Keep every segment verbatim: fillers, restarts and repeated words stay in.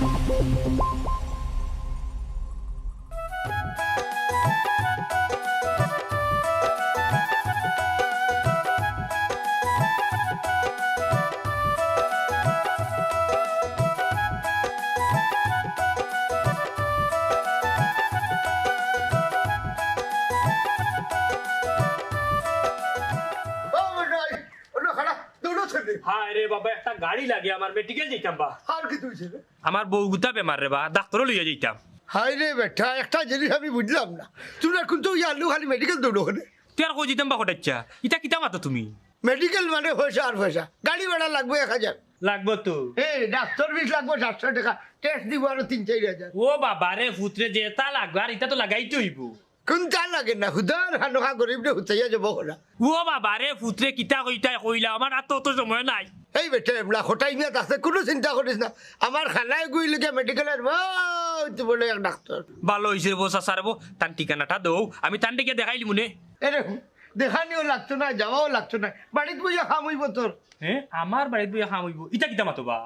ও বেটা, ওটা খারাপ, দৌড়ো ছেলে। হায় রে বাবা, একটা গাড়ি লাগে আমার, মেডিকেল যাইতাম বা। আর কিতা অইছে রে? আমার বউগুতা বেমার রে বা, ডাক্তারো লইয়া যাইতাম। হায় রে বেটা, একটা জিনিস আমি বুঝলাম না, তোমরা কিন্তু ওই আলু খালি মেডিকেল দৌড়ো কেনে? তুই আর কই দিতাম বা কটাইচ্ছা, ইতা কিতা মাতো তুমি? মেডিকেল মানে পয়সা আর পয়সা, গাড়ি ভাড়া লাগবো এক হাজার। লাগবো তো। এ, ডাক্তার ফিস লাগবো সাতশো টাকা, টেস্ট দিব আরো তিন চাইর হাজার। ও বাবা রে, ফুতরে যেতা লাগবো, আর ইতা তো লাগাইতে অইবো। কুনতা লাগে না, হুদার খানোখা গরিবরে হুতাইয়া যাবো করা। ও বাবা রে, ফুতরে কিতা কইতায় কইলা, আমার আর তো অত সময় নাই। এই বেটা, এবলা কটাই মিয়া আছে, কুনু চিন্তা করিস না। আমার খালায় গুই লিগে মেডিকেলর বউত বড় এক ডাক্তার। ভালা অইছে রে বা, চাচা রে বা, তান ঠিকানাটা দেও, আমি তান দিকে দেখাইলিমু নে। এরে, দেখানিও লাগতো না, যাওয়াও লাগতো না, বাড়িত বইয়া কাম অইবো তোর। হে, আমার বাড়িত বইয়া কাম অইবো, ইতা কিতা মাতো বা?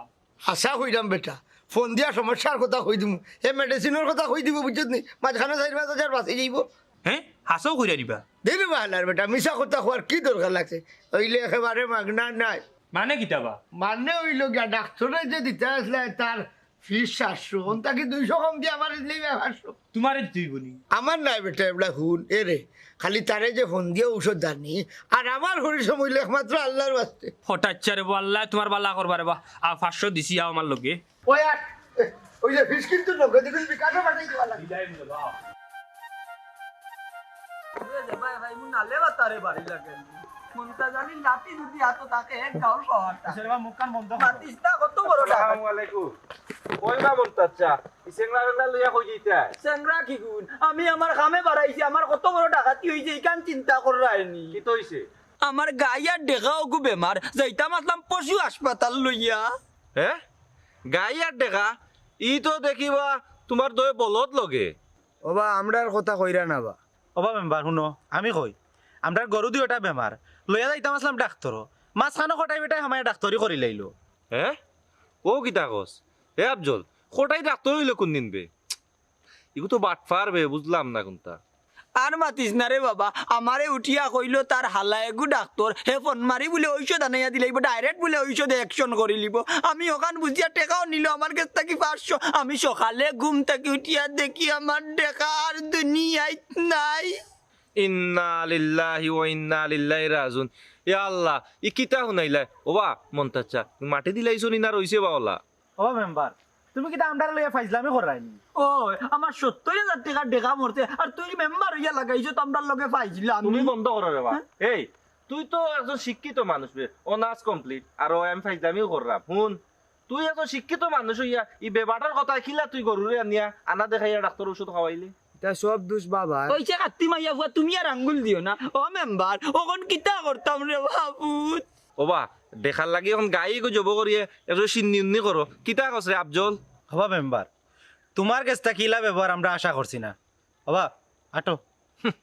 হাছা কইরাম বেটা, ফোন দিয়া সমস্যার কথা কই দিমু, হে মেডিসিনর কথা কই দিবো, বুঝছত নি? মাঝখানো চাইর পাঁচ হাজার বাঁচি যাইবো। হে, হাছাউ কইরা নিবা? দিলে বা হালার বেটা, মিছা কথা কওয়ার কি দরকার লাগছে? অইলে একেবারে মাগনা নাই। মানে কিতা বা? মানে অইলো গিয়া, ডাক্তারে যে দিতা আছলা তার ফিস সাতশো, অন থাকি দুইশো কম দিয়া আমারে দিলেই বা পাঁচশো। তুমারে দিতে অইবো নি? আমার নায় বেটা, এবলা হুন, এরে, খালি তারে যে ফোন দিয়া ঔষধ দানি, আর আমার হরির সময় অইলে একমাত্র আল্লার ওয়াস্তে। কটাইচ্ছা রে বা, আল্লায় তুমার ভালা করবা রে বা। আ, পাঁচশো দিছি, আও আমার লগে। ওই আর, এ, ওই যে ফিস কিন্তু নগদ, এখন বিকাশে পাঠাই দিবা লাগে। ওরে রে ভাই, ভাই, মুন নালে বাতারে বাড়ি লাগে। মন্তাজ আলীর লাঠি যদি আতো থাকে, এক গাউল পাওয়ারটা। আসলে বা মুখখান বন্ধ করো। মাতিস না, কত বড় ডাকাত। আসসালামু আলাইকুম। কই বা মন্তাজ চা? ই চেংড়া বেংড়া লইয়া কই যাইতা? চেংড়া কি গুণ? আমি আমার কামে বাড়াইছি, আমার কত বড় ডাকাতি অইছে, ইখান চিন্তা কররায়নি। কিতা অইছে? আমার গাইয়ার ডেকা অগু বেমার, যাইতাম আছলাম পশু হাসপাতাল লইয়া। হে? গাইয়ার ডেকা? ই তো দেখিবা তুমার দয় বলদ লগে। ওবা, আমরার কথা কইরা না বা। ওবা মেম্বার, হুনো, আমি কই, আমরার গরু দুইওটা বেমার, লইয়া যাইতাম আছলাম ডাক্তারো, মাঝখানো কটাই বেটায় হামাইয়া ডাক্তারি করিলাইলো। হে? ও কিতা কস? এ আফজল, কটাই ডাক্তার অইলো কুনদিন বে? ইগু তো বাটপার বে, বুঝলাম না কুনতা। আর মাতিস না রে বাবা, আমারে উঠিয়া কইলো তার হালা এগু ডাক্তার, হে ফোন মারি বুলে ঔষধ আনাইয়া দিলাইবো, direct বুলে ঔষধে action করিলিবো। আমি অখান বুঝিয়া টেকাও নিলো আমার গেছ থাকি পাঁচশো। আমি সকালে ঘুম থাকি উঠিয়া দেখি আমার ডেকা আর দুনিয়াইত নাই। ইন্না লিল্লাহি ওয়া ইন্না ইলাইহি রাজিউন। ইয়া আল্লাহ, ই কিতা হুনাইলায়? ওবা মন্তাজ চা, মাটি দিলাইছো নি না রইছে বা অলা? ও মেম্বার, তুমি কিতা আমরার লগে ফাইজলামি কররায়নি? ও, আমার সত্তর হাজার টেকার ডেকা মরছে, আর তুই মেম্বার অইয়া লাগাইছো তো আমরার লগে ফাইজলামি। তুমি বন্ধ করো রে বা। হ্যাঁ? এই, তুই তো একজন শিক্ষিত মানুষ বে, honours complete, আর অউ আমি ফাইজলামিও কররাম। হুন, তুই একজন শিক্ষিত মানুষ অইয়া ই বেবাটার কথা কিলা তুই গরুরে আনিয়া আনা দেখাইয়া ডাক্তার ঔষধ খাওয়াইলে? ইতা সব দুষ বাবার। অইছে কাত্তি মাইয়া ফুয়া, তুমি আর আঙ্গুল দিও না। ও মেম্বার, অখন কিতা করতাম রে বাপুত? ওবা, দেখার লাগি অখন গাই গো জব করিয়া একটু সিন্নি উন্নি করো। কিতা কস রে আফজল? হবা মেম্বার, তুমার গেছ থাকি ইলা ব্যবহার আমরা আশা করছি না। হবা, আটো। হুঁ,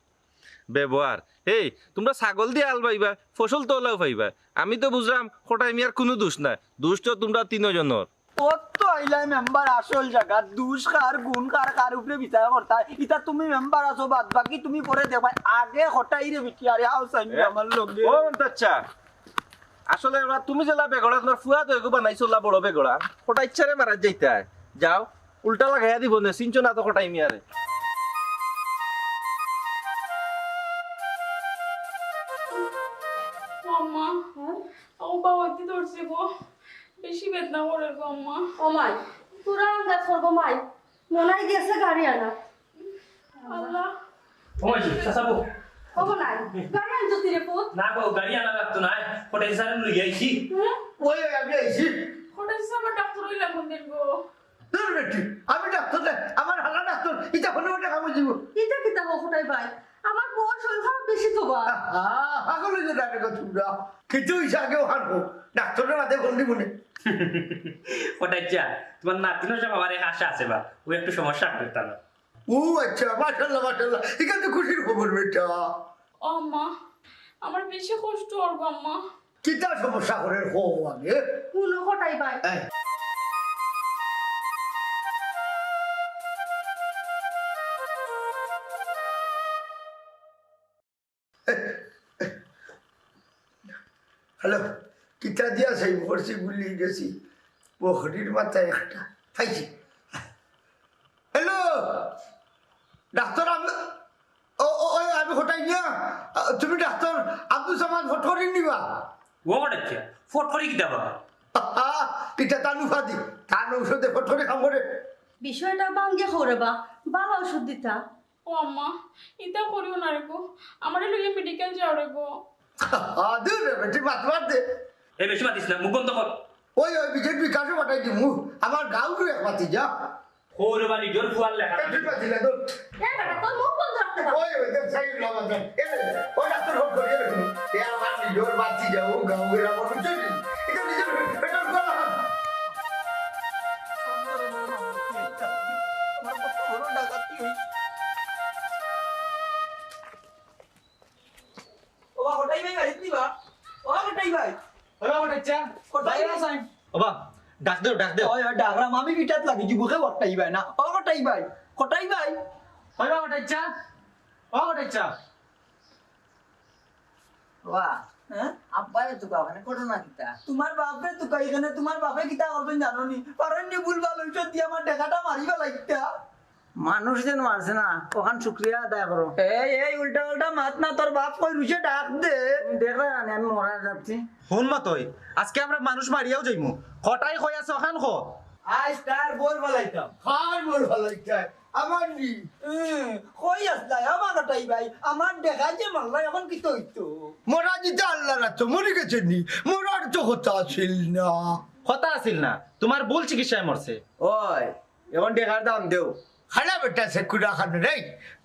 ব্যবহার। এই, তুমরা ছাগল দিয়া হাল বাইবা, ফসল তো অলাউ পাইবা। আমি তো বুঝরাম, কটাই মিয়ার কুনু দুষ নাই। দুষ তো তুমরা তিনো জনর। অত আইলায় মেম্বার আসল জাগাত, দুষ কার, গুণ কার, কার উপরে বিচার করতা? ইতা তুমি মেম্বার আছো, বাদ বাকি তুমি পরে দেখবায়। আগে কটাইরে বিটিয়ারে আও চাইনি এ? আমার লগে। ও মন্তাজ চা, আসলে ওরা তুমি যেলা বেগড়া, তুমার ফুয়া তো এগু বানাইছো লা বড় বেগড়া। কটাইচ্ছারে মারাত যাইতায়। যাও, উল্টা লাগাইয়া দিবো নে, চিনছো না তো কটাই মিয়ারে। আম্মা, ও বাবা, কি ধরছে গো? বেশি বেদনা করের গো, আম্মা। ও মাই, তোরা আন্দাজ করবো মাই, মনে হয় গেছে গাড়ি আনা। আল্লাহ। ও মাই, চাচা বউ। ও নাই, গাড়ি আনছো তুই রে পুত? না গো, গাড়ি আনা লাগতো না। কটাই চাচারে লইয়া আইছি। হ্যাঁ? ওই, ওই, আমি আইছি। কটাই চাচা আবার ডাক্তার অইলা কুনদিন গো? ধুর বেটি, আমি ডাক্তার না, আমার হালা ডাক্তার, ইতা হলে ওটা কামে দিব। ইতা কিতা গো কটাই ভাই? আমার বউর শরীর খারাপ বেশি তো বা। আহা, পাগল অইছো না রে গো তুমরা। কিতা অইছে আগে অখান কও, ডাক্তারর মাতে ফোন দিমু নে। কটাই চা, তুমার নাতিনর সব আবার এক আশা আছে বা, অউ একটু সমস্যা করে তারা। ও আচ্ছা, মাশাআল্লাহ, মাশাআল্লাহ, ইখান তো খুশির খবর বেটা। ও আম্মা, আমার বেশি কষ্ট অর গো আম্মা। কিতা সমস্যা করের কও আগে? হুনো কটাই ভাই। এই। হ্যালো, কিতা দিয়া সেই করছি, ভুলি গেছি। বকরির মাথায় একটা পাইছি। হ্যালো, ডাক্তার আব-, ও, ও, ওই আমি হটাই নিয়া, আ, তুমি ডাক্তার আব্দুল সামাদ ফটকরি নিবা? ও হটাইছে? ফটকরি কিতা বা? আহা, ইটা তানু ফাদি, তান ঔষধে ফটকরি কাম করে। বিষয়টা ভাঙ্গে কও রে বা, বালা ঔষধ দিতা। ও আম্মা, ইতা করিও না রে গো, আমারে লইয়া মেডিকেল যাও রে গো। আ, দূর রে বেটি, মাত বাদ দে। এ বেশি মাতিস না, মুখ বন্ধ কর। ওই, ওই বিজেপি কাজে পাঠাই দিমু, আমার গাঁওর এক মাতি যা। কও রে বা, নিজর ফুয়ার লেখা। এ, তুই মাতি না, দূর। এ বেটা, তোর মুখ বন্ধ রাখতে পার। ওই, ওই, দেখ, সাইড লাগাতে। এ, ওই ডাক্তার ফোন করিয়া রাখুন। এ আমার নিজর মাতি যাও, গাঁওর আমার বুঝলি? এটা নিজর পেটর গলা। আমার কত বড় ডাকাতি হইছে। ও বা, কটাই ভাই বাড়িত নি বা? ও কটাই ভাই। ও বা, কটাই চা। কটাই ভাই। ওবা, ডাক দেও, ডাক দেও। ওই, ওই, ডাকরাম, আমি পিঠাত লাগি, যুবকে কটাই ভাই না। ও কটাই ভাই, কটাই ভাই। ওবা, কটাই চা। ও কটাই চা। ওবা, হ্যাঁ? আব্বারে তুকাও, মানে ঘটনা কিতা? তোমার বাপরে তুকাও, এখানে তোমার বাপে কিতা করবেন জানো নি? পারেন নি ভুলভাল ঔষধ দিয়া আমার টেকাটা মারিবা লাগিতা। মানুষ যেন মারছে না, ওখান শুক্রিয়া আদায় করো। এই, এই, উল্টা উল্টা মাত না, তোর বাপ কই রুশে ডাক দে। তুমি দেখবে না, আমি মরা যাচ্ছি। হুন মা তুই, আজকে আমরা মানুষ মারিয়াও যাইমু। কটাই কই আছে ওখান ক। আজ তার বল ফালাইতাম। কার বল ফালাইতাম? আমার নি। হুম, কই আসলাই, আমার কটাই ভাই? আমার দেখা যে মারলা, এখন কিতা অইতো? মরা দিতে আল্লাহ না তো, মরি গেছে নি। মরার তো কথা আছিল না। কথা আছিল না, তোমার ভুল চিকিৎসায় মরছে। ওই, এখন টেকার দাম দেও। খালা বেটা সে কুড়া খানো রে।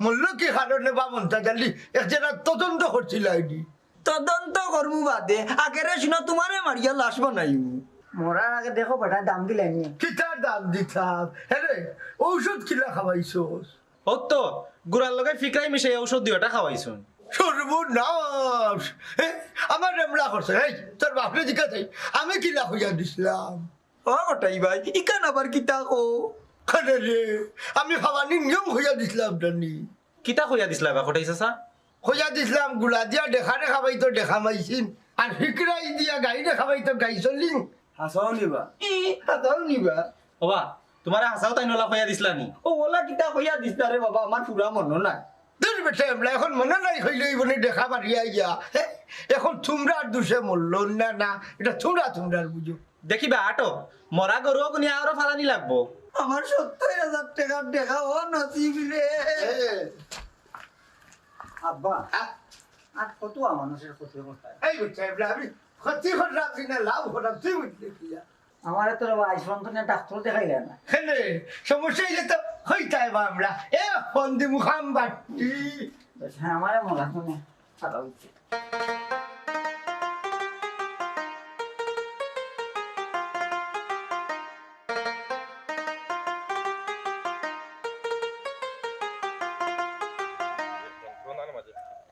মূল্য কি কারণে বা মন্তা জানলি? এক জেলা তদন্ত করছিল আইডি। তদন্ত করমু বাদে, আগেরে শুনো তোমারে মারিয়া লাশ বানাইমু। মরার আগে দেখো বেটা দাম দিলে নি। কিতার দাম দিতাম? হ্যাঁ রে, ঔষধ কিলা খাওয়াইছস? ও তো, গুড়ার লগে ফিকরাই মিশাই ঔষধ দিওটা খাওয়াইছুন। সর্বনাশ! এ, আমার রেমলা করছে। এই, তোর বাপরে জিজ্ঞাসা, আমি কিলা কইয়া দিছিলাম? ও কটাই ভাই, ইখান আবার কিতা কও? আরে রে, আমি খাওয়ানির নিয়ম কইয়া দিছিলাম জানি। কিতা কইয়া দিছিলা বা কটাই চাচা? কইয়া দিছিলাম গুলা দিয়া ডেখারে খাওয়াইতো ডেখা মাইছিন, আর ফিকরাই দিয়া গাইরে খাওয়াইতো গাই চলিন। হাছাও নিবা? ই, হাছাও নিবা? ওবা, তোমারে হাছাও তাই নলা কইয়া দিছিলা নি? ও ওলা কিতা কইয়া দিছিলা রে বাবা, আমার পুরা মনো নাই। দূর বেটা, আমরা এখন মনো নাই কইলে ওই বনে ডেখা মারিয়া আইয়া। হে, এখন তোমরার দুষে মরলো না, না, এটা তোমরা তোমরার বুঝো। দেখিবা, আটো, মরা গরু অগুনি আরো ফালানি লাগবো। আমার সত্তর হাজার টেকার ডেখা ও নসিব রে। এ। আব্বা, আ? আর কত মানুষের ক্ষতি করতে হয়। এই বেটা, আমরা আমি ক্ষতি করলাম কি না লাভ করলাম, তুই বুঝলি কি? আমারে তো বাবা আইজ পর্যন্ত না ডাক্তার দেখাইলে না। কেনে? সমস্যা অইলে তো কইতায় বা আমরা। এ, ফোন দি মুখাম বাট্টি। হ্যাঁ, আমারে মনে হয় খারাপ হইছে।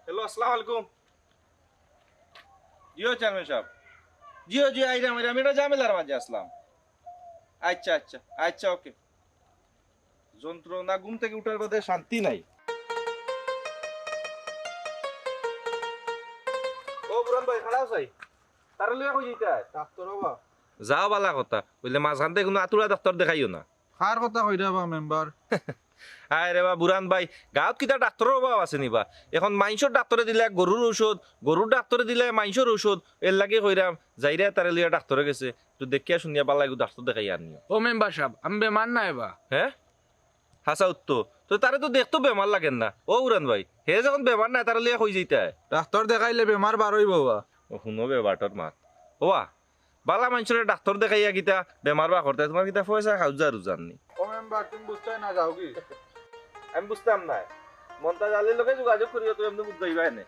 হ্যালো, আসসালামু আলাইকুম। জিও চেয়ারম্যান সাহেব। জিও, জিও, আইরাম, আইরাম, এটা ঝামেলার মাঝে আসলাম। আচ্ছা, আচ্ছা, আচ্ছা, ওকে। যন্ত্রণা, ঘুম থেকে উঠার বাদে শান্তি নাই। ও বুরান ভাই, খাড়া আছাই? তারে লইয়া কই যাইতায়? ডাক্তার বাবা। যাও, বালা কথা। অইলে মাঝখানতে কোনো আতুরা ডাক্তার দেখাইও না। কার কথা কইরা বা মেম্বার? আয় রে বা বুরান ভাই, গাঁওত কিতা ডাক্তারর অভাব আছে নি বা? এখন মাইনষর ডাক্তারে দিলায় গরুর ঔষধ, গরুর ডাক্তারে দিলায় মাইনষর ঔষধ, এর লাগি কইরাম, যাইরায় তারে লইয়া ডাক্তারর গেছে, একটু দেখিয়া শুনিয়া বালা এগু ডাক্তার দেখাইয়া আনিও। ও মেম্বার সাব, আমি বেমার নায় বা। হ্যাঁ? হাছা উত্তর। তো তারে তো দেখতো বেমার লাগের না। ও বুরান ভাই, হে যখন বেমার নায়, তারে লইয়া কই যাইতায়? ডাক্তার দেখাইলে বেমার বার অইবো বা। ও হুনো বে বাটর মাত। ওবা, বালা মাইনষরে ডাক্তার দেখাইয়া কিতা বেমার বার করতায়, তোমার কিতা পয়সা খাউজা রুজার নি? ও মেম্বার, তুমি বুঝতায় না, যাওগি। আমি বুঝতাম নায়। মন্তাজ আলীর লগে যোগাযোগ করিও, তুমি এমনি বুঝাইবায় নে।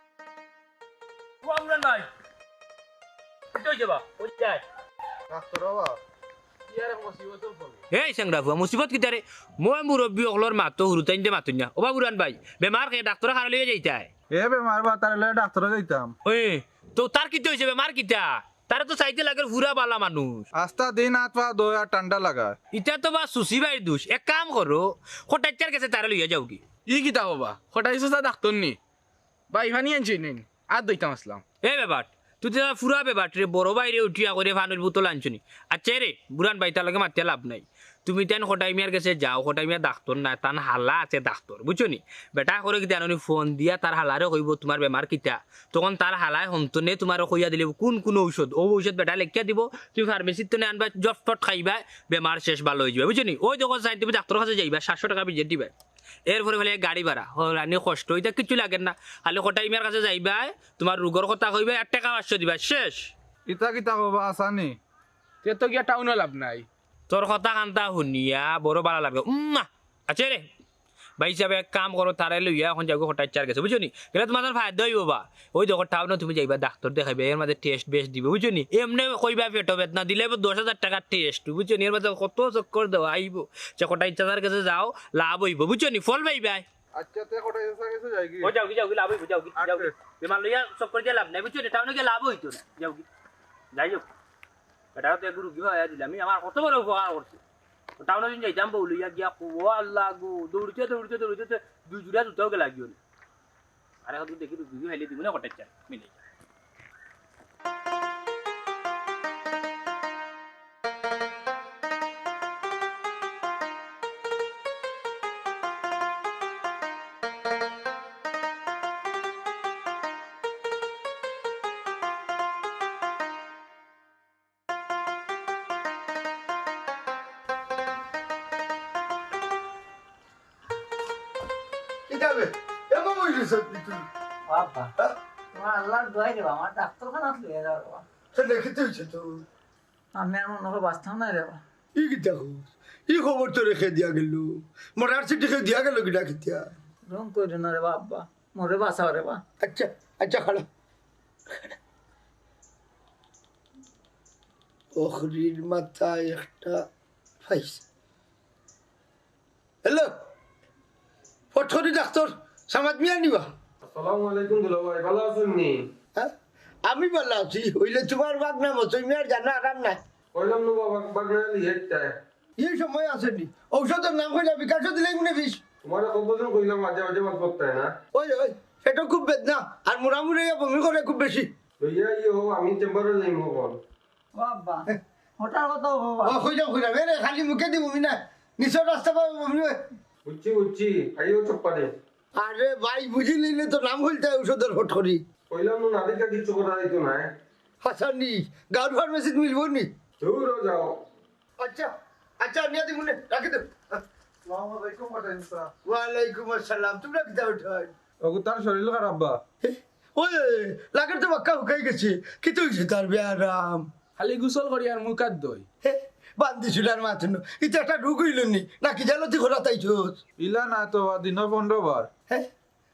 ও আমরান ভাই, কিতা অইছে বা? ওই যায়। ডাক্তার বাবা, কি আর এক মুসিবত অইলো? এই সেংরা ফুয়া, মুসিবত কিতা রে? মই মুরব্বি অকলর মাত তো হুরুতাইন্তে মাতুন না। ওবা বুরান ভাই, বেমার কে ডাক্তারর কাছে লইয়া যাইতায়? এ বেমার বা, তারে লইয়া ডাক্তারো যাইতাম। ওই, তো তার কিতা অইছে, বেমার কিতা? তারে তো চাইতে লাগের পুরা বালা মানুষ। আস্তা দিন আত পা ধয় আর ঠান্ডা লাগায়। ইতা তো বা সুসি ভাইর দুষ। এক কাম করো, কটাইচ্চার গেছে তারে লইয়া যাওগি। ই কিতা বাবা? কটাই চাচা ডাক্তার নি? ভাই, পানি আনছইন নি? আর দইতাম আসলাম। এ বেবাট, তুই তো পুরা বেবাট রে, বড় ভাইরে উঠিয়া করি পানির বোতল আনছো নি। আচ্ছা রে, বুরান ভাই, তার লগে মাতিয়া লাভ নাই। তুমি তাইন কটাই মিয়ার গেছে যাও, কটাই মিয়া ডাক্তর না, তান হালা আছে ডাক্তর, বুঝছো নি? বেটা করে কিতা জানো নি, ফোন দিয়া তার হালারে কইবো তুমার বেমার কিতা, তখন তার হালায় হন্তনে তুমারে কইয়া দিলে কুন কুন ঔষধ, অউ ঔষধ বেটায় লেখিয়া দিবো, তুমি ফার্মেসির তনে আনবায়, জটফট খাইবায়, বেমার শেষ, ভালা অইযিবায়, বুঝছো নি? অউ দেখো চাইন, তুমি ডাক্তরর কাছে যাইবায়, সাতশো টেকা ভিজিট দিবায়, এরপরে ফালে গাড়ি ভাড়া, হরানি কষ্ট, ইতা কিচ্ছু লাগের না, খালি কটাই মিয়ার কাছে যাইবায়, তুমার রুগর কথা কইবায়, এক টেকা পাঁচশো দিবায়, শেষ। ইতা কিতা কও বা, আসানি? তে তো গিয়া টাউনো লাভ নাই। তোর কথা কান্তা হুনিয়া বড় ভালা লাগে। উম্মা, আচ্ছা রে, ভাইসাব, এক কাম করো, তারে লইয়া অখন যাওগি কটাই চার গেছে, বুঝছো নি? গেলে তুমার ফায়দা অইবো বা। অউ দেখো, টাউনো তুমি যাইবায়, ডাক্তর দেখাইবায়, এর মাঝে টেস্ট বেস্ট দিবো, বুঝছো নি? এমনে কইবায় পেটো বেদনা, দিলাইবো দশ হাজার টেকার টেস্ট, বুঝছো নি? এর মাঝে কত চক্কর দেওয়া আইবো। যে কটাই চাচার গেছে যাও, লাভ অইবো, বুঝছো নি? ফল পাইবায়। আচ্ছা, তে কটাই চাচার গেছে যাওগি? ও যাওগি, যাওগি, লাভ অইবো, যাওগি, আচ্ছা। যাওগি। বেমার লইয়া চক্কর দিয়া লাভ নাই, বুঝছো নি? টাউনো গিয়া লাভ অইতো না, যাওগি। যাই হোক, বেটারে তো এক রুগী পাইয়া দিলাম, ই আমার কত বড় উপকার করছে। টাউনো দিন যাইতাম বউ লইয়া গিয়া, ও আল্লাহ গো, দৌড়িতে, দৌড়িতে, দৌড়িতে, দুই জোড়া জুতাও গেলা গিয়া। আরে, হয়তো দেখি রুগী পাইলে দিমু না কটাই চার, মিলে। কিতা বে? এমন অইলে সত্যি তুই? বাবা, হ্যাঁ? তুমার আল্লাহর দোয়াই রে বাবা, আমার ডাক্তারখানাত লইয়া যাও রে বাবা। সে দেখতে হইছে তো। আমি আর মনো অয় বাঁচতাম না রে বাবা। ই কিতা কস? ই খবর তোরে কে দিয়া গেল? মরার চিঠি কে দিয়া গেল কিতা কিতা? রং কইরো না রে বাবা, মোরে বাঁচাও রে বাবা। আচ্ছা, আচ্ছা, খাড়া। অখরির মাথায় একটা পাইছি। হ্যালো, ফটকরি ডাক্তর সামাদ মিয়া নি বা? আসসালামু আলাইকুম দুলাভাই, ভালা আছইন নি? হ্যাঁ, আমি ভালা আছি। অইলে তুমার ভাগনা মতই মিয়ার জানো আরাম নাই। কইলাম নু বাবা, ভাগনা লিয়ে একটা। ই সময় আছে নি? ঔষধর নাম কইলা বিকাশও দিলে মনে বিষ। তুমারে কতদিন কইলাম মাঝে মাঝে মাত করতায় না। ওই, ওই, পেটো খুব বেদনা, আর মুড়ামুড়ি বমি করে খুব বেশি। লইয়া ইয়ে হো, আমি চেম্বারো যাইমু অখন। ও আব্বা, হঠাৎ কথা বাবা। ও, কইলাম, কইলাম, এরে খালি মুখে দি বমি না, নিচর রাস্তা পাবে বমি অয়। বুঝছি, বুঝছি, আইও চুপ করে। আরে ভাই, বুঝি নিলে তো নাম কইলতায় ঔষধর ফটকরি। কইলাম নু, নাদিকা কিচ্ছু করা যাইতো না। হাসানি, গাউর ফার্মেসিত মিলবো নি? দূর যাও। আচ্ছা, আচ্ছা, নিয়া দিমু নে, রাখি দেও। আসসালামু আলাইকুম, কটাই চাচা। ওয়ালাইকুম আসসালাম, তুমরা কিতা উঠাই? ওগো, তার শরীর খারাপ বা। এ, ওই, লাগের তো বাক্কা হুকাই গেছে। কিতা অইছে তার বেয়ারাম? খালি গোসল করি আর মুখ হাত ধই। হে, বান্দি চুলার মাথা নু। ইতা একটা রোগ অইল নি? নাকি জালতি করা তাইছস? ইলা না তো বা, দিনো পনেরো বার। হে,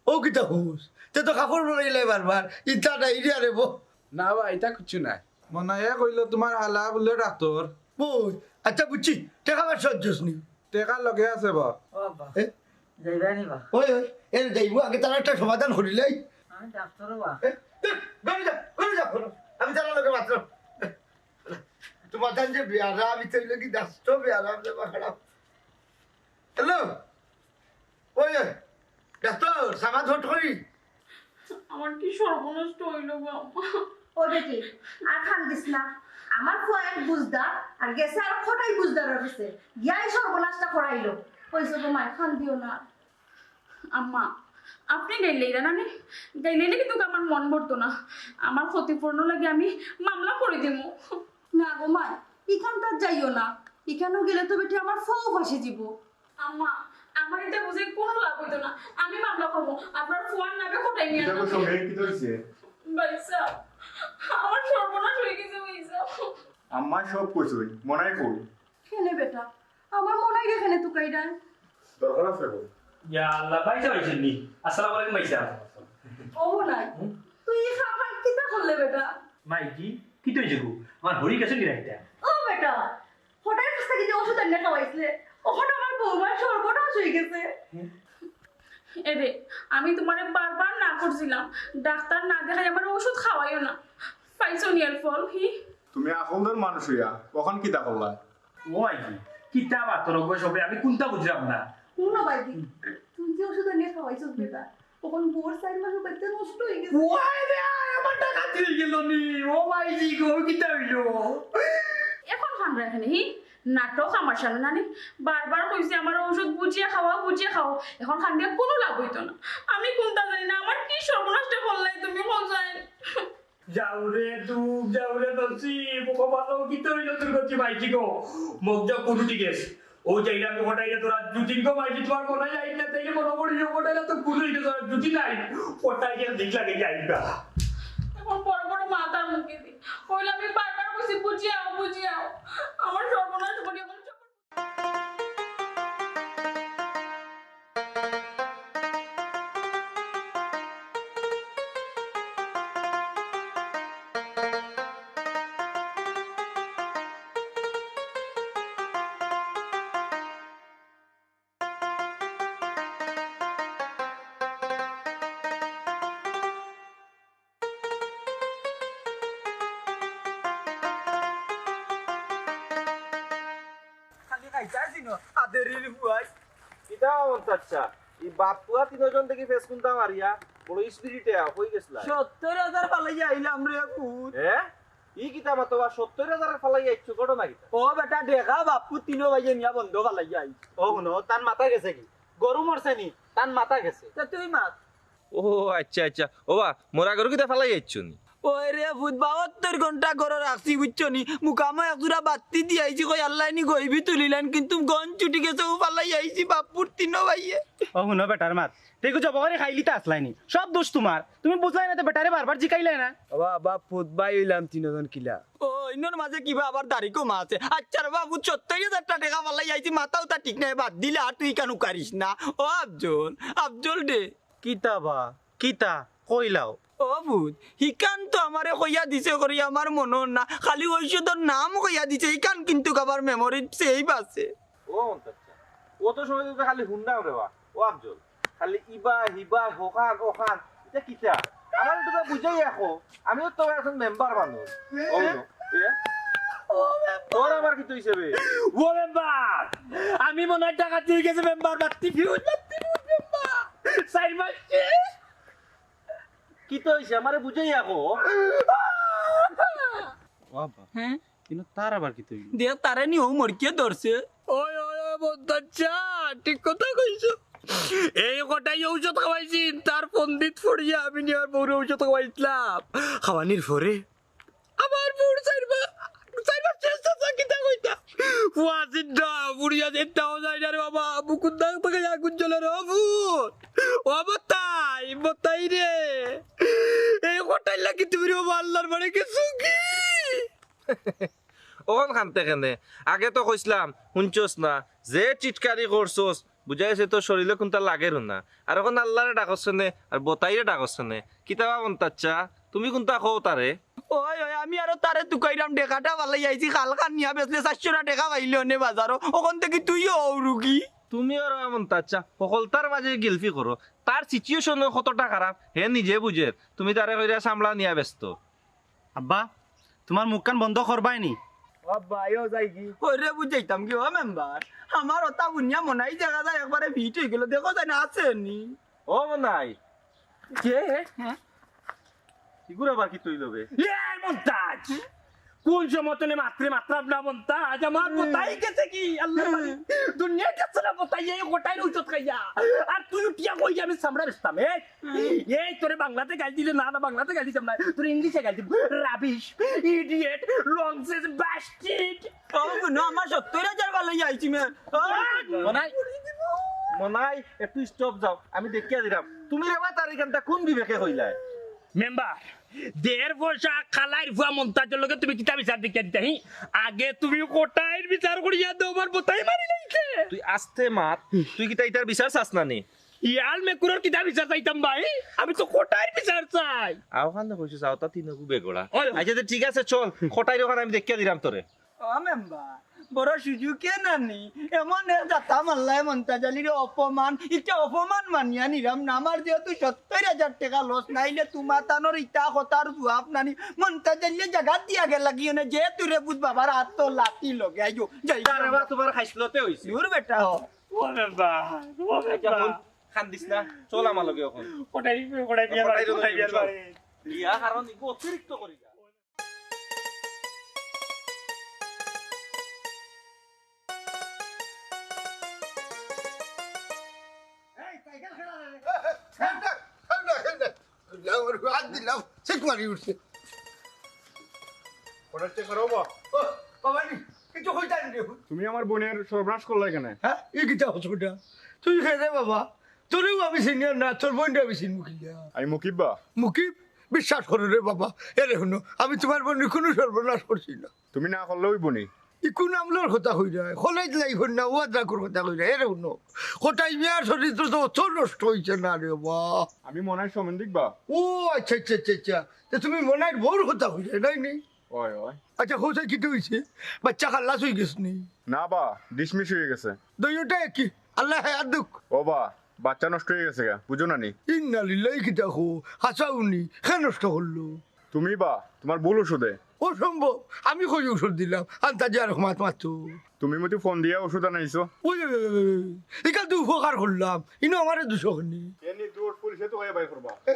ও কিতা কস? তে তো কাপড় বদলাইলে বারবার। ইতা ডায়রিয়া রে বো। না বা, ইতা কিচ্ছু নাই। মনে অয় কইলো তুমার হালা বুলে ডাক্তর। বই, আচ্ছা বুঝছি, টেকা পয়সা দিছস নি? টেকা লগে আছে বা। ও আব্বা, এ? যাইবা নি বা? ওই, ওই, এ যাইমু, আগে তার একটা সমাধান করিলাই। আমি ডাক্তার বা। এ, ধুর, ঘরে যা, ঘরে যা, ঘরে। আমি তার লগে মাত্র। তুমার জান যে বেয়ারা, আমি তো অইলো কি ডাক্তার বেয়ারা, আমি তো খারাপ। হ্যালো? ওই, ওই, ডাক্তার, সামাদ ফটকরি। আমার কি সর্বনাশটা অইল গো আম্মা। ও বেটি, আর কান্দিস না। আমার ফুয়া এক বুঝদার, আর গেছে আর কটাই বুঝদারর গেছে। গিয়াই সর্বনাশটা করাইলো। কইছে গো মায়, কান্দিও না। আম্মা, আপনে গাইল্লাইরা না নি? গাইল্লাইলে কিন্তু আমার মন ভরতো না। আমার ক্ষতিপূরণর লাগি আমি মামলা করি দিমু। না গো মায়, ইখানতাত যাইও না। ইখানো গেলে তো বেটি আমার ফুয়াও ফাঁসি দিবো। আম্মা, আমার ইতা বুঝাই কুনু লাভ অইতো না। আমি মামলা করমু। আপনার ফুয়ার নামে কটাই নিয়া ইতা তো সঙ্গে কি ধরছে? ভাইসাব, আমার সর্বনাশ অই গেছে ভাইসাব। আম্মা সব কইছইন, মনাই কই? কেনে বেটা? আমার মনাইরে কেনে তুকাইরায়? দরকার আছে গো। ইয়া আল্লাহ, ভাইসাব আইছইন নি? আসসালামু আলাইকুম ভাইসাব। ও মনাই, হুম? তুই ই কাম কিতা করলে বেটা? মাইজি, কিতা অইছে গো? আমার হরি গেছে নি রাইতা? ও বেটা, হঠাৎ কাছ থাকি যে ওষুধ আনিয়া খাওয়াইছিলে, অখন আমার বৌমার সর্বনাশ অই গেছে। এরে, আমি তুমারে বারবার না করছিলাম, ডাক্তার না দেখাই আমার ওষুধ খাওয়াইও না। পাইছো নি এর ফল? হি? তুমি আকলদার মানুষ অইয়া অখন কিতা করলায়? ও আইজি, কিতা বাতর গো সবে, আমি কুনতা বুঝলাম না। হুনো ভাইজি, তুই যে ওষুধ আনিয়া খাওয়াইছস বেটা, অখন বউর চাইর মাসর বাচ্চা নষ্ট অই গেছে। ওয়াই রে, আমার টাকা তুই গেল নি? ও মাইজি গো, কিতা অইলো? অখন কান্দরা কেনে, হি? নাটক আমার সামনে নানি? বারবার কইছি আমার ঔষধ বুঝিয়া খাওয়া, বুঝিয়া খাও। অখন কান্দিয়া কুনু লাভ অইতো না। আমি কুনতা জানি না, আমার কি সর্বনাশটা করলাই তুমি, কও চাইন। যাও রে দুখ, যাও রে নসিব, কপালো কিতা অইলো দুর্গতি মাইজি গো। মগ যাও কুনু ঠিক আছে। ও যাইলাম কটাইলে তোরা দু তিন গো মাইজি তোমার মনে যায় না, তাইলে মনে করি ও কটাইলে তো কুনু ঠিক আছে, দুটি নাই। কটাইলে দিক লাগে যাইবা। অখন বড় বড় মাথার মুখে দি। কইলাম আমি বারবার কইছি, "বুঝিয়াও, বুঝিয়াও।" আমার সর্বনাশ করি, আমার সর্বনাশ। খালি খাইতাছি না, আদেরির বুয়াই। কিতা মন্তাজ চাচা, ই বাপ পুয়া তিনজন দেখি ফেস কুন্তা মারিয়া, বড় স্পিরিটে আ, কই গেছলা? সত্তর হাজার ফালাইয়া আইলাম রে পুত। এ? ই কিতা মাতো বা, সত্তর হাজার ফালাইয়া আইছো, ঘটনা কিতা? ও বেটা, দেখা বাপু তিনো ভাইয়ে নিয়া বন্ধ ফালাইয়া আইছো। ও হুনো, তান মাথা গেছে কি? গরু মরছে নি? তান মাথা গেছে। তে তুই মাত। ও আচ্ছা, আচ্ছা। ও বা, মরা গরু কিতা ফালাই আইছো নি? ওই রে পুত, বাহাত্তর ঘন্টা ঘরো রাখছি, বুঝছো নি? মুকামো এক জুড়া বাত্তি দি আইছি, কই আল্লায় নি গইবি তুলিলাইন, কিন্তু গন ছুটি গেছে, অউ ফালাই আইছি বাপুর তিনো ভাইয়ে। ও হুনো বেটার মাত, তে ইগু জব করি খাইলিতা আছলায় নি? সব দোষ তুমার, তুমি বুঝলায় না তে বেটারে বারবার জিকাইলায় না। ও বা, বাপ পুত ভাই অইলাম তিনজন কিলা। ও, ইনোর মাঝে কিবা আবার দাড়ি কমা আছে। আচ্ছা রে বাপু, সত্তর হাজার টেকা ফালাই আইছি, মাথাও তা ঠিক নাই, বাদ দিলে আর তুই কেন কারিস না? ও আফজল, আফজল রে। কিতা বা, কিতা? কইলাও। ও পুত, হিকান তো আমারে কইয়া দিছে করি আমার মনো না, খালি ঔষধর নাম কইয়া দিছে, হিকান কিন্তু আবার মেমোরিত save আছে। ও মন্তাজ চাচা, অত সময় তো খালি হুনরাম রে বা। ও আফজল, খালি ইবা, হিবা, হখান, অখান, ইতা কিতা? আমারে একটু বুঝাইয়া কও, আমিও তো একজন মেম্বার মানুষ। ও নো, এ? ও মেম্বার। তোর আবার কিতা অইছে বে? ও মেম্বার, আমি মনে হয় টাকা দিয়ে গেছে মেম্বার, বাত্তি ফিউজ, বাত্তি ফিউজ মেম্বার। চাইর মাস শেষ। কিতা অইছে? আমারে বুঝাইয়া কও। ও আব্বা, হ্যাঁ? কিন্তু তার আবার কিতা অইলো? দেখ, তারে নি অউ মরকিয়ে ধরছে। ওই, ওই, ওই, মন্তাজ চাচা, ঠিক কথা কইছো। এই কটাই ঔষধ খাওয়াইছি, তার পন্ডিত পড়িয়া আমি নি আর বউরে ঔষধ খাওয়াইছিলাম। খাওয়ানির পরে আমার বউর চাইর মা-, চাইর মাস শেষ চাচা, কিতা কইতা? ফুয়া জিন্দা, বুড়িয়া জিন্দাও যায় না রে বাবা, বুকুর দাগ থেকে আগুন জ্বলে রে বাবু। ও বতাই, বতাই রে। এই কটাই লাগি তুমি রে বাবা আল্লাহর বাড়ি গেছো কি? অখন কান্দতে কেনে? আগে তো কইছলাম, হুনছস না, যে টিটকারি করছস, বুঝা গেছে তোর শরীরে কুনতা লাগের না। আর অখন আল্লাহরে ডাকস কেনে, আর বতাইরে ডাকস কেনে। কিতা বা মন্তাজ চাচা, তুমি কুনতা কও তারে? ওই, ওই, আমি আরো তারে তুকাইরাম, টেকাটা ফালাই আইছি, খালখান নিয়া বেচলে চাইরশো টেকা পাইলে অনে বাজারো, অখন থাকি তুইও অউ রুগী। তুমিও রে মন্তাজ চাচা, হকলতার মাঝে গিলফি করো। তার situation কতটা খারাপ, হে নিজে বুঝের। তুমি তারে কইরা চামড়া নিয়া বেচতো। আব্বা, তুমার মুখখান বন্ধ করবায় নি? ও আব্বা, আইও যাই কি? ওরে বুঝাইতাম কি, ও মেম্বার, আমার অতা হুনিয়া মনাই দেখা যায় একবারে ফিট অই গেল, দেখো যায় না আছে নি। ও মনাই। কে? হ্যাঁ? ইগুর আবার কিতা অইলো বে? এ মন্তাজ! কোন সময় তনে মাত্রে মাতরাম না মন্তাজ? আমার বতাই গেছে কি? আল্লাহ মালিক। দুনিয়া গেছে না বতাই, এই কটাই ঔষধ খাইয়া। আর তুই উঠিয়া কই আমি চামড়া বেচতাম, এ? এই তোরে বাংলাতে গাইল দিলে না, না বাংলাতে গাইল দিতাম না, তোরে ইংলিশে গাইল দিমু। Rubbish, idiot, nonsense, bastard। ও, হুনো, আমার সত্তর হাজার ফালাই আইছি, ম্যাম। ও। মনাই, মনাই, একটু stop যাও, আমি দেখিয়া দিরাম। তুমি রে বা তার ইখানটা কোন বিবেকে কইলায়? মেম্বার, দেড় পয়সা কালাইর ফুয়া মন্তাজর লগে তুমি কিতা বিচার দেখিয়া দিতা, হি? আগে তুমি কটাইর বিচার করিয়া দেও, আমার বতাই মারি লাইছে। তুই আস্তে মাত, তুই কিতা ইতার বিচার চাস না নি? ইয়াল মেকুরর কিতা বিচার চাইতাম ভাই? আমি তো কটাইর বিচার চাই। আও খান কইছিস, আও তা তিনগু বেগড়া। ওই। আচ্ছা, তে ঠিক আছে, চল, কটাইর অখান আমি দেখিয়া দিরাম তোরে। ও মেম্বার, বড় সুযোগে নানি, এমন এক জাতা মারলায় মন্তাজ আলীর অপমান, ইটা অপমান মানিয়া নিরাম না। আমার যেহেতু সত্তর হাজার টেকা লস, নাইলে তুমা তানর ইতা কথার জুয়াব নানি, মন্তাজ আলীয়ে জাগাত দিয়া গেলা কি অনে, যে তুরে বুঝ বাবার আত তো লাতি লগে আইও, যাই আরে বা, তুমার খাইছলতে অইছে। দূর বেটা হ। ও মেম্বার, ও আচ্ছা, মেম্বার। হুন, কান্দিস না, চল আমার লগে অখন। কটাই, কটাই বিয়ার বাড়ি, কটাই বিয়ার বাড়ি। বিয়া কারণ ইগু অতিরিক্ত করি যা। এই, সাইকেল খেলা রে। খেল না, খেল না, খেল না। লাও, ওর হাত দিলাম, সিট মারি উঠছে। ওটা চেক করো বা। ও, বাবা নি, কিছু কইতা নি রে। তুমি আমার বোনের সর্বনাশ করলে কেন? হ্যাঁ? ই কিতা হচ্ছে ওটা? তুই কে রে বাবা? তোরেও আমি চিনিয়ার না, তোর বোনটা আমি চিনবো কিলা? আমি মুকিব বা। মুকিব? বিশ্বাস করো রে বাবা। এরে হুনো, আমি তোমার বোনের কোনো সর্বনাশ করছি না। তুমি না করলে অইবো নি। ইকুন আমলর কথা কইরায়, কলেজ লাইফর না, ওয়াজ রাখর কথা কইরায়। এরে হুনো, কটাই মিয়ার চরিত্র তো অত নষ্ট অইছে না রে বাবা। আমি মনাইর সম্বন্ধিক বা। ও আচ্ছা, আচ্ছা, আচ্ছা, আচ্ছা। তে তুমি মনাইর বউর কথা কইরায়, নায় নি? অয়, অয়। আচ্ছা, হোসাই কিতা অইছে? বাচ্চা খালাস অইগেছে নি? না বা, ডিসমিস অইগেছে। দুইওটা একই, আল্লায় হায়াত দেউক। ও বা, বাচ্চা নষ্ট অইগেছে গা, বুঝো না নি? ইন্না লিল্লাহি, কিতা কও, হাছাউ নি, কে নষ্ট করলো? তুমি বা, তোমার ভুল ওষুধে। অসম্ভব, আমি কই ওষুধ দিলাম, আন্তাজি আর মাত মাতো। তুমি মতি ফোন দিয়া ওষুধ আনাইছো? ওই, ওই, ওই, ওই, ওই, ইখান তো উপকার করলাম, ইনো আমারে দুষো কেনে? এ নি দৌড় পুলিশে তো বাইর করবা। এ,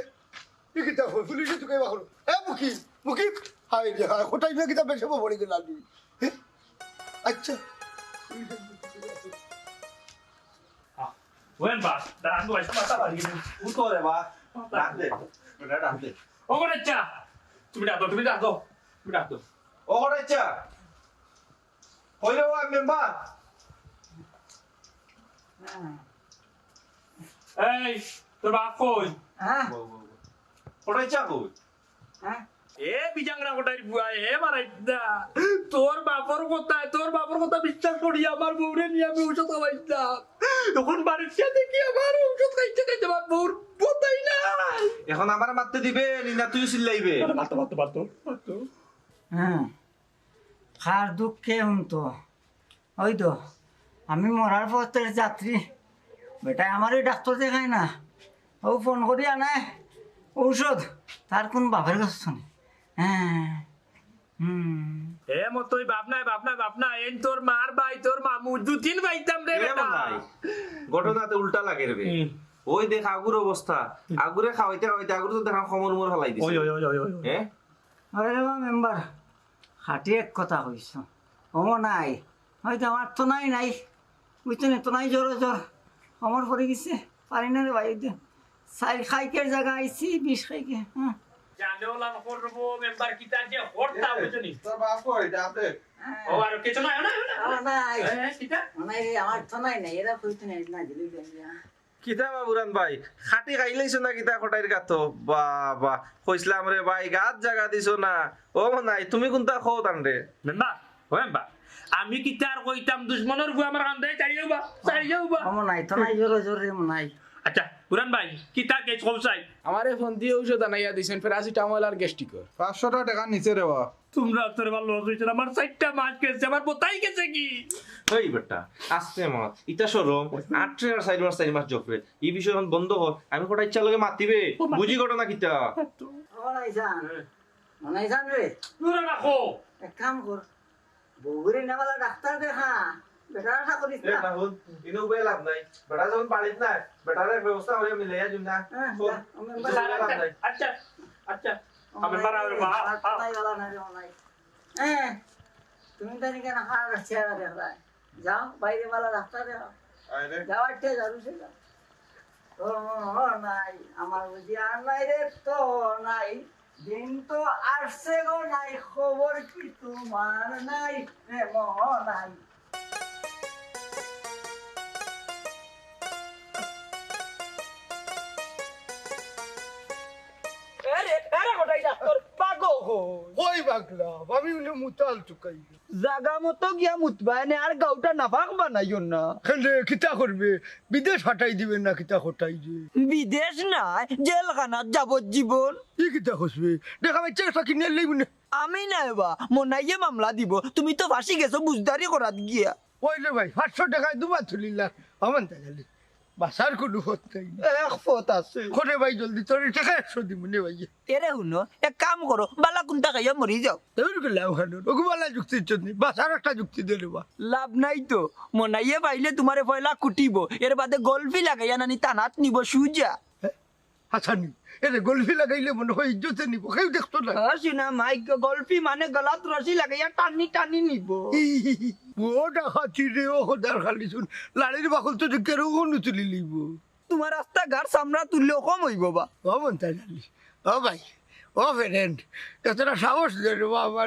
ই কিতা কয়, পুলিশে তো বাইর করো। এ মুকিব, মুকিব, হায় রে হায়, কটাই মিয়া কিতা বেশি পড়ি গেল আমি। এ, আচ্ছা। ওয়েন বা, দাঁড়ান তো, ভাই, মাথা বাড়ি গেছে। উঠো রে বা, ডাক দে, বেটা ডাক দে। ও করে চা, তুমি ডাক দাও, তুমি ডাক দাও, তুমি ডাক দাও। ও করে চা, কই রে বা মেম্বার? এই, তোর বাপ কই? হ্যাঁ? বউ, বউ, বউ। করে চা কই? হ্যাঁ? এ বিজাংরা কটাইর বুয়া, এ মারাইস না। তোর বাপর কথা, তোর বাপর কথা বিশ্বাস করি আমার বউরে নিয়া আমি ঔষধ খাওয়াইতাম। অখন বাড়িত গিয়া দেখি আমার ঔষধ খাইতে খাইতে আমার বউর কথাই নাই। অখন আমারে মাততে দিবে নি না তুইও চিল্লাইবে? আরে মাতো, মাতো, মাতো, মাতো। হ্যাঁ, কার দুঃখ কে হুনতো? ওই তো, আমি মরার পথের যাত্রী। বেটায় আমারে ডাক্তার দেখায় না, ও ফোন করি আনায় ঔষধ, তার কুন বাপের গেছে নি। হ্যাঁ, হুম। এ মতই বাপ নাই, বাপ নাই, বাপ নাই, এইন তোর মার ভাই, তোর মামু, দুই তিন ভাইতাম রে এ বেটা। মনাই, ঘটনা তো উল্টা লাগের বে। হুম। ওই দেখ আগুর অবস্থা, আগুরে খাওয়াইতে খাওয়াইতে আগুরে তো দেখা কমর উমর ফালাই দিছে। ওই, ওই, ওই, ওই, ওই, ওই। হ্যাঁ? আরে রে বা মেম্বার, খাঁটি এক কথা কইছো। ও মনাই, হয়তো আমার তো নাই নাই, বুঝছো নি, তো নাই জ্বরে জ্বর, কমর পড়ি গেছে, পারি না রে ভাই, ওই যে চাইল খাইকের জাগা আইছি, বিষ খাইকে, হ্যাঁ। জানে ওলা করবো, মেম্বার কিতা যে হরতা, এ, বুঝছো নি? তোর বাপ কই, ডাক দে। ও, আর কিছু নাই, না, না, না। ও, নাই। এ, কিতা? ও, নাই রে, আমার তো নাই, নাই, এরা কইতে নাই, না, দিলে দেন না। কিতা বা বুরান ভাই, খাটি খাইলাইছো না কিতা কটাইর গাতো? বাবা, কইছলাম রে ভাই, গাত জাগা দিছো না। ও মনাই, তুমি কুনতা কও তানরে? মেম্বার, ও মেম্বার, আমি কিতা আর কইতাম, দুশমনর বুয়া আমার কান্দায় চাড়িয়াও বা, চাড়িয়াও বা। ও মনাই, তো নাই, জোরে জোরে মনাই। আচ্ছা, বুরান ভাই, কিতা কেস কও চাই? আমারে ফোন দিয়া ঔষধ আনাইয়া দিছইন, প্যারাসিটামল আর গ্যাস্ট্রিকর। পাঁচশো টেকা নিচে রে বা। তোমরা তোর ভালো হইছে না, আমার চাইরটা মাস গেছে, আমার বোতাই গেছে কি? এই বেটা, আস্তে মাত, ইতা শরম, আটরে আর চাইর মাস, চাইর মাস জফরে। ই বিষয় অখন বন্ধ কর, আমি কটাই ইচ্ছা লগে মাতিবে, ও মাতি- বুঝি ঘটনা কিতা? ও মনাইছান, মনাইছান রে। দূরে রাখো। এক কাম কর, বউরে নেওয়ালা ডাক্তার দেখা, বেটার আশা করিস এ না। রাহুল, ইনো উবাই লাভ নাই। বেটা যখন বাড়িত নাই, বেটার এক ব্যবস্থা করিয়া মিলাইয়া দিম না। হ্যাঁ, শোন, যা, আমি ইনো উবাই লাভ নাই। আচ্ছা, আচ্ছা, আমি বাড়া হইবো, হ্যাঁ, আমার হ্যাঁ। কোথায় গেল না রে, মনাই? হ্যাঁ, তুমি তানি কেন খারাপ চেহারা দেখলায়? যাও, বাইরে বালা ডাক্তার দেখাও। আয় রে। যাও, আচ্ছা, যাও, সে যাও। ও নাই, আমার বুঝি আর নাই রে, তো নাই। দিন তো আসছে গো নাই, খবর কি তোমার নাই, রে মনাই। আরে, আরে, কটাই ডাক্তার, পাগল কই? কই পাগলাম? আমি উনি মুতাল চুকাই। জাগা মতো গিয়া মুতবায় নে, আর গাউটা নাপাক বানাইও না। কেনে, কিতা করবে? বিদেশ ফাটাই দিবে না, কিতা কটাই যে? বিদেশ নায়, জেলখানাত যাবজ্জীবন। ই কিতা কইবে? দেখা বাইচ্চা একটা কিনে লইব না। আমি নায় বা, মনাইয়ে মামলা দিব। তুমি তো ফাঁসি গেছো বুঝদারি করাত গিয়া। ওই রে ভাই, পাঁচশো টেকায় দুবার তুলিলা, আমার তা গেলি। বাঁচার কুনু পথ নাই। এক পথ আছে। করে ভাই, জলদি তোর টেকা একশো দিমু নে ভাই। এরে হুনো, এক কাম করো, বালা কুন্তা খাইয়া মরি যাও। তোর গেলাম খানোর, ওগু বালা যুক্তি চন্নি, বাঁচার একটা যুক্তি দে রে বা। লাভ নাই তো, মনাইয়ে পাইলে তুমারে পয়লা কুটিব, এর বাদে গলফি লাগাইয়া নানি তানাত নিব সুজা। হাসানি, এরে গলফি লাগাইলে মনে হয় ইজ্জতে নিব, কেউ দেখতো না। হ্যাঁ, শুনা মাইক, গলফি মানে গলাত রশি লাগাইয়া টানি টানি নিব। ও ডাকাতি রে, ও খোদার খালি শুন, লাড়ির বাকল তো কেউ অনু তুলি নিব। তুমার রাস্তাঘাট চামড়া তুললেও কম অইব বা। ও মন্তাজ আলী, ও ভাই, ও ফ্রেন্ড, এতটা সাহস দে রে বাবা।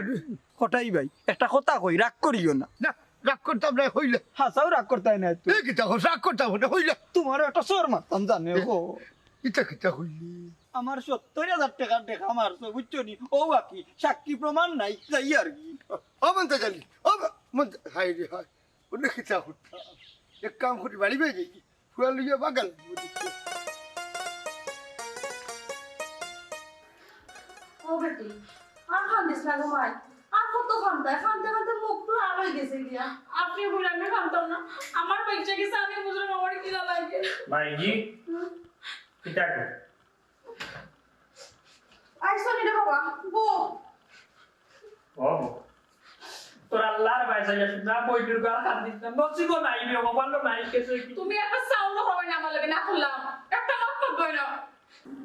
কটাই ভাই, একটা কথা কই, রাগ করিও না। না, রাগ করতাম না, কইলে। হাছাউ রাগ করতায় না তো। এ কিতা কস, রাগ করতাম না, কইলে। তুমারও একটা চড় মারতাম জানে, এ, ও। ইতা কিতা কইলি? আমার সত্তর হাজার টেকার দেখা মারছো, বুঝছো নি? ও বাকি, সাক্ষী প্রমাণ নাই, যাই আর কি। ও মন্তাজ আলী, ও মা-, মন্তাজ, হায় রে হায়, অনে কিতা করতাম? এক কাম করি, বাড়ি বাই যাই। ফুয়া লইয়া বাগান। ও বেটি, আর কান্দিস না গো মাই। আর কত কান্দায়? কানতে কানতে মুখ লাল অই গেছে গিয়া। আপনি বুঝলে আমি কানতাম না। আমার বাচ্চা গেছে, আমি বুঝলাম আমার কিলা লাগে। মাইজি, কিতা কর? আইসো নি রে বাবা, বউ। ও বউ। তোর আল্লাহর ভাই চাইয়া শুধু না, বই দুর্গা আর কান্দিস না। নসিবও নাই রে, কপালও নাই, কিছু কি। তুমি একটা সাউন্ড হবে না আমার লগে না করলাম। একটা মাত করবে না।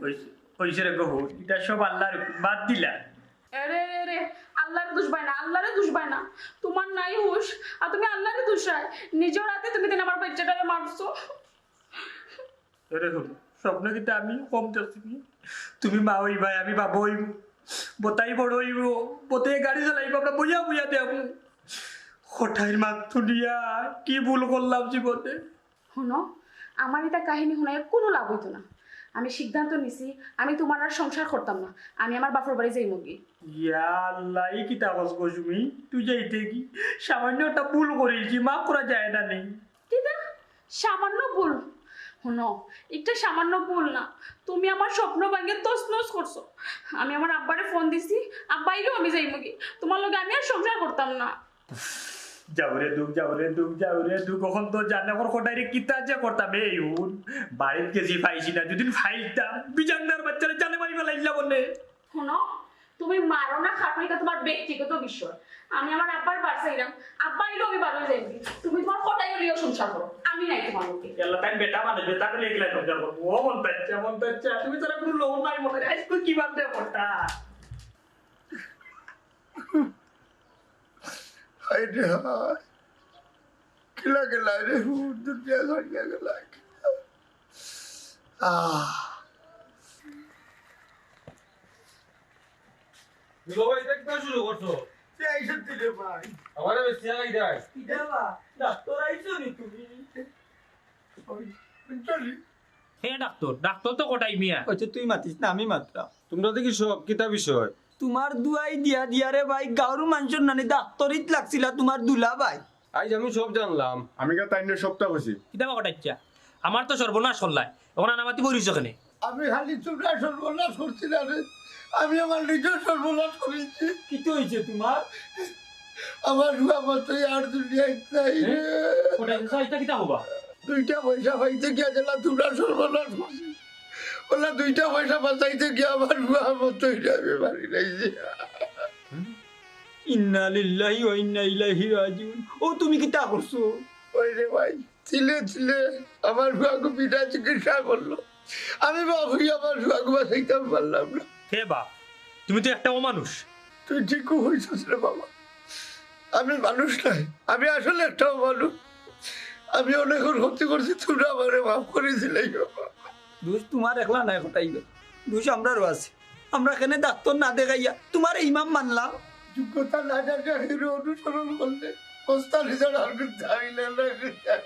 ওই, ওই সে রে গো, এটা সব আল্লাহর হুকুম, বাদ দিলা। আরে, আরে, আরে, আল্লাহরে দুষ পায় না, আল্লাহরে দুষ পায় না। তোমার নাই হুশ, আর তুমি আল্লাহরে দুষায়। নিজের রাতে তুমি দিন আমার বাচ্চাটারে মারছো। এরে হুন, স্বপ্ন কিন্তু আমি কম দেখছি নি। তুমি মা অইবাই, আমি বাবা অইব। বতাই বড় অইব, বতে গাড়ি চালাইব, আমরা বইয়া বইয়া দেখব। কটাইর মাত তুলিয়া কি ভুল করলাম জীবনে? হুনো, আমার এটা কাহিনী হুনাইয়া কুনু লাভ অইতো না। আমি সিদ্ধান্ত নিছি, আমি তোমার আর সংসার করতাম না, আমি আমার বাপর বাড়ি যাইমুগি। ইয়া আল্লাহ, ই কিতা কস গো সুমি? তুই যাইতে কি? সামান্য একটা ভুল করিলছি, মাফ করা যায় না নি? কিতা? সামান্য ভুল? হুনো, একটা সামান্য ভুল না, তুমি আমার স্বপ্ন ভাঙে তছনছ করছো। আমি আমার আব্বারে ফোন দিছি, আব্বা আইলেও আমি যাইমুগি, তোমার লগে আমি আর সংসার করতাম না। যাও রে দুঃখ, যাও রে দুঃখ, যাও রে দুঃখ। অখন তো জানে অখন কটাইরে কিতা যে করতাম। এই হুন, বাড়িত গেছি পাইছি না, যদি পাইতাম, বিজাংনার বাচ্চারে জানে মারি ফালাইলা বলে। হুনো, তুমি মারো না কাটো, এটা তোমার ব্যক্তিগত বিষয়। আমি আমার আব্বার বাড়ি যাইরাম, আব্বা আইলেও আমি বাড়ি যাইমুগি। তুমি তোমার কটাই অইলেও সংসার করো, আমি নাই তোমার লগে। আল্লাহ, তাই বেটা মানুষ, বেটা করে একলা সংসার করবো। ও মন্তাজ আলী, মন্তাজ আলী, তুমি তারা কোনো লোক নাই মনে হয়। আজকে কি বাদ দেয় মনটা? হায় রে হায়। কিলা গেলা রে, হুর দুনিয়া ছাড়িয়া গেলা। আহ। দুলা ভাই, এটা কিতা শুরু করছো? এই সত্যি রে ভাই। আমারে বেশি আগাই দেয়। কিতা বা? ডাক্তার আইছো নি তুমি? ওই, চলি। হে ডাক্তার, ডাক্তার তো কটাই মিয়া। ওই তো তুই মাতিস না, আমি মাতরাম। তোমরা দেখি সব কিতা বিষয়? তোমার দুয়াই দিয়া দিয়া রে ভাই, গাঁওর মানষর নানি ডাক্তারিত লাগছিলা তোমার দুলা ভাই। আইজ আমি সব জানলাম। আমি গা তাইনরে সবটা কইছি। কিতা বা কটাইচ্ছা? আমার তো সর্বনাশ করলায়, অখন আনামাতি বইরিছো কেনে? আমি খালি তোমরা সর্বনাশ করছি না রে, আমি আমার নিজের সর্বনাশ করিছি। কিতা অইছে তোমার? আমার ফুয়া মতই আর দুনিয়াত নাই রে। কটাইচ্ছা, এটা কিতা কবা? দুইটা পয়সা পাইতে গিয়া যেলা তোমরা সর্বনাশ করছি, ওলা দুইটা পয়সা বাঁচাইতে গিয়া আমার ফুয়া মতই রে, আমি মারি লাইছি। ইন্না লিল্লাহি ওয়া ইন্না ইলাইহি রাজিউন। ও তুমি কিতা করছো? ওই রে ভাই, তিলে তিলে আমার ফুয়াগু বিনা চিকিৎসা করলো। আমি বাপ অইয়া আমার ফুয়াগু বাঁচাইতাম পারলাম না। হে বাপ, তুমি তো একটা অমানুষ। তুই ঠিকউ কইছস রে বাবা, আমি মানুষ নায়, আমি আসলে একটা অমানুষ। আমি অনেক ক্ষতি করছি, তোমরা আমারে মাফ করি দিলাইও। দোষ তোমার একলা নায় কটাই ভাই, দোষ আমরারও আছে। আমরা কেনে ডাক্তার না দেখাইয়া তোমারে ইমাম মানলাম। যোগ্যতা না জানিয়া হিরো অনুসরণ করলে কস্তা নিজের আর কিচ্ছু আমি না, না কিচ্ছু।